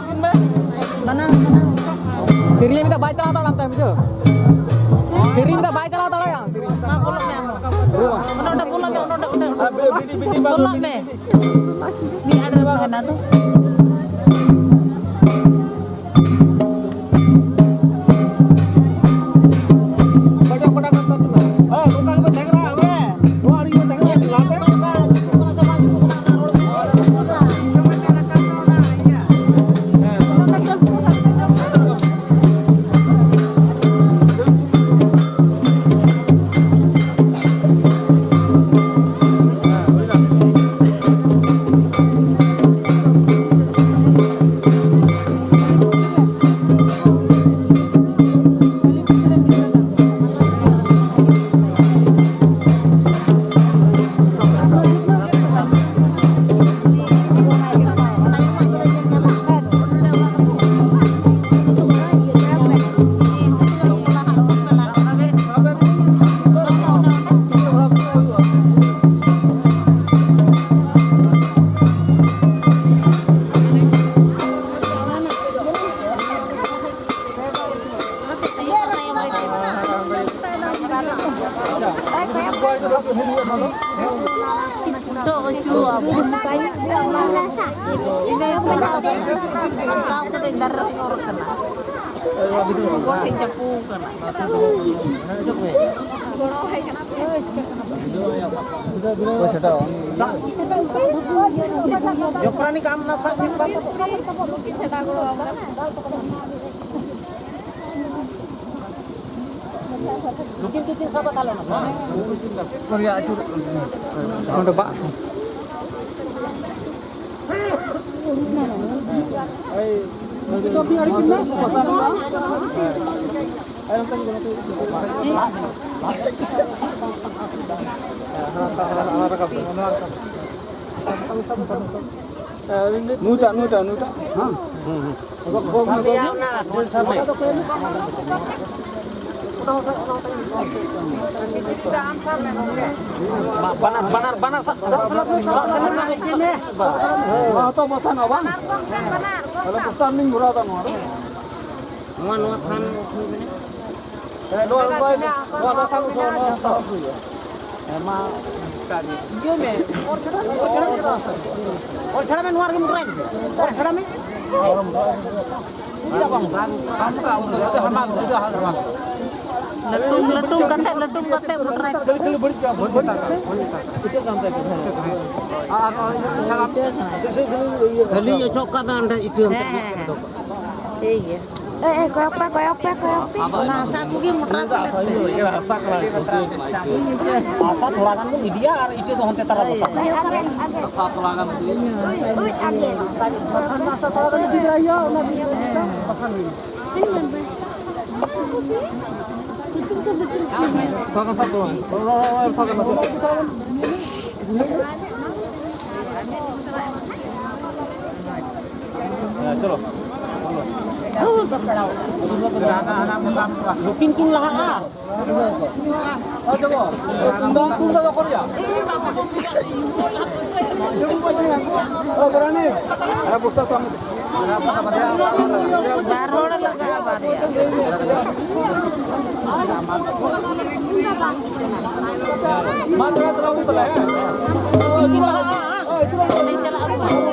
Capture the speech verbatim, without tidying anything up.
ᱵᱟᱱᱟᱢ, ᱵᱟᱱᱟᱢ᱾ ᱥᱤᱨᱤᱭᱟᱹ ᱢᱤᱫ ᱫᱷᱟᱣ ᱵᱟᱭ ᱪᱟᱞᱟᱣ ᱫᱟᱲᱮᱭᱟᱜ ᱛᱟᱭᱟ ᱵᱩᱡᱷᱟᱹᱣ᱾ ᱥᱤᱨᱤᱭᱟᱹ ᱢᱤᱫ ᱫᱷᱟᱣ ᱵᱟᱭ ᱪᱟᱞᱟᱣ ᱫᱟᱲᱮᱭᱟᱜᱼᱟ, ᱥᱤᱨᱤᱭᱟᱹ᱾ ᱢᱟ ᱵᱚᱞᱚᱜ ᱢᱮ ᱟᱢ ᱦᱚᱸ᱾ ᱚᱱᱚ ᱚᱸᱰᱮ ᱵᱚᱞᱚᱜ ᱢᱮ, ᱚᱱᱚ ᱚᱸᱰᱮ, ᱚᱸᱰᱮ, ᱚᱸᱰᱮ᱾ ᱵᱚᱞᱚᱜ ᱢᱮ᱾ ᱢᱤᱫ ᱟᱲᱮ ᱨᱮ ᱛᱟᱦᱮᱱᱟ ᱫᱚ᱾ ᱯᱷᱩᱴᱟᱹᱣ ᱦᱚᱪᱚ ᱟᱵᱚ᱾ ᱤᱱᱟᱹ ᱯᱚᱨᱮ ᱚᱱᱠᱟ ᱠᱟᱛᱮ ᱫᱟᱨᱮ ᱨᱮᱧ ᱚᱨ ᱠᱟᱱᱟ᱾ ᱜᱚᱴ ᱤᱧ ᱪᱟᱯᱚ ᱠᱟᱱᱟ᱾ ᱡᱚᱯᱨᱟᱱᱤ ᱠᱟᱢ ᱱᱟ ᱥᱟᱵ ᱠᱮᱫ ᱠᱚᱣᱟ᱾ ᱱᱩᱠᱤᱱ ᱠᱤᱱ ᱥᱟᱵᱟ ᱛᱟᱦᱞᱮ ᱚᱱᱟ ᱫᱚ᱾ ᱵᱟᱨᱭᱟ ᱟᱹᱪᱩᱨ᱾ ᱱᱚᱰᱮ ᱵᱟᱜ᱾ ᱱᱩᱭᱴᱟᱜ, ᱱᱩᱭᱴᱟᱜ, ᱱᱩᱭᱴᱟᱜ᱾ ᱦᱮᱸ᱾ ᱦᱩᱸ, ᱦᱩᱸ᱾ ᱜᱚᱜ, ᱜᱚᱜ ᱢᱮ, ᱜᱚᱜ ᱢᱮ᱾ ᱵᱟᱱᱟᱨ, ᱵᱟᱱᱟᱨ, ᱵᱟᱱᱟᱨ ᱥᱟᱵ, ᱥᱟᱵ, ᱥᱟᱵ, ᱥᱟᱵ, ᱥᱟᱵ, ᱥᱟᱵ, ᱥᱟᱵ, ᱥᱟᱵ, ᱥᱟᱵ, ᱥᱟᱵ, ᱱᱚᱣᱟ ᱦᱚᱸᱛᱚ ᱵᱚᱥᱟᱱᱚᱜᱼᱟ ᱵᱟᱝ? ᱛᱟᱦᱞᱮ ᱵᱚᱥᱟᱱ ᱞᱤᱧ ᱵᱷᱚᱨᱟᱣ ᱮᱫᱟ ᱱᱚᱣᱟ ᱨᱮ᱾ ᱱᱚᱣᱟ, ᱱᱚᱣᱟ ᱛᱷᱟᱱ ᱩᱴᱷᱟᱹᱣ ᱵᱤᱱ᱾ ᱦᱮᱸ, ᱱᱚᱣᱟ, ᱱᱚᱣᱟ, ᱱᱚᱣᱟ, ᱱᱚᱣᱟ ᱛᱷᱟᱱ ᱩᱴᱷᱟᱹᱣ, ᱱᱚᱣᱟ ᱛᱷᱟᱱ ᱩᱴᱷᱟᱹᱣ ᱦᱩᱭᱩᱜᱼᱟ᱾ ᱦᱮᱸ, ᱢᱟ᱾ ᱤᱭᱟᱹ ᱢᱮ, ᱚᱨ ᱪᱷᱟᱲᱟ ᱢᱮ, ᱚᱨ ᱪᱷᱟᱲᱟ ᱢᱮ, ᱱᱚᱣᱟ ᱨᱮᱜᱮ ᱢᱚᱴᱨᱟᱭ ᱢᱮᱥᱮ᱾ ᱚᱨ ᱪᱷᱟᱲᱟ ᱢᱮ᱾ ᱞᱟᱹᱴᱩᱢ, ᱞᱟᱹᱴᱩᱢ ᱠᱟᱛᱮ, ᱞᱟᱹᱴᱩᱢ ᱠᱟᱛᱮ ᱢᱚᱴᱨᱟᱭ ᱢᱮ᱾ ᱠᱷᱟᱹᱞᱤ ᱚᱪᱚᱜ ᱠᱟᱜ ᱢᱮ ᱚᱸᱰᱮ ᱤᱴᱟᱹ ᱦᱟᱱᱛᱮ ᱦᱮᱸ, ᱦᱮᱸ, ᱦᱮᱸ᱾ ᱴᱷᱤᱠ ᱜᱮᱭᱟ᱾ ᱮ, ᱮ, ᱠᱚᱭᱚᱜ ᱯᱮ, ᱠᱚᱭᱚᱜ ᱯᱮ, ᱠᱚᱭᱚᱜ ᱯᱮ᱾ ᱚᱱᱟ ᱦᱟᱥᱟ ᱠᱚᱜᱮ ᱢᱚᱴᱨᱟ ᱥᱟᱞᱟᱜ ᱯᱮ᱾ ᱦᱟᱥᱟ ᱛᱷᱚᱲᱟ ᱜᱟᱱ ᱵᱚᱱ ᱤᱫᱤᱭᱟ ᱟᱨ ᱤᱴᱟᱹ ᱫᱚ ᱦᱟᱱᱛᱮ ᱛᱟᱨᱟ ᱵᱚᱥᱟᱜ ᱢᱮ᱾ ᱦᱟᱥᱟ ᱛᱷᱚᱲᱟ ᱜᱟᱱ ᱤᱫᱤ᱾ ᱛᱷᱚᱲᱟ ᱜᱟᱱ ᱥᱟᱵ ᱠᱚᱢ᱾ ᱦᱮᱸ, ᱪᱚᱞᱚ᱾ ᱱᱩᱠᱤᱱ ᱠᱤᱱ ᱞᱟᱦᱟᱜᱼᱟ᱾ ᱵᱟᱨ ᱦᱚᱲ ᱞᱟᱜᱟᱜᱼᱟ, ᱵᱟᱨᱭᱟ᱾ ᱮᱱᱮᱡ ᱪᱟᱞᱟᱜ ᱟᱵᱚ᱾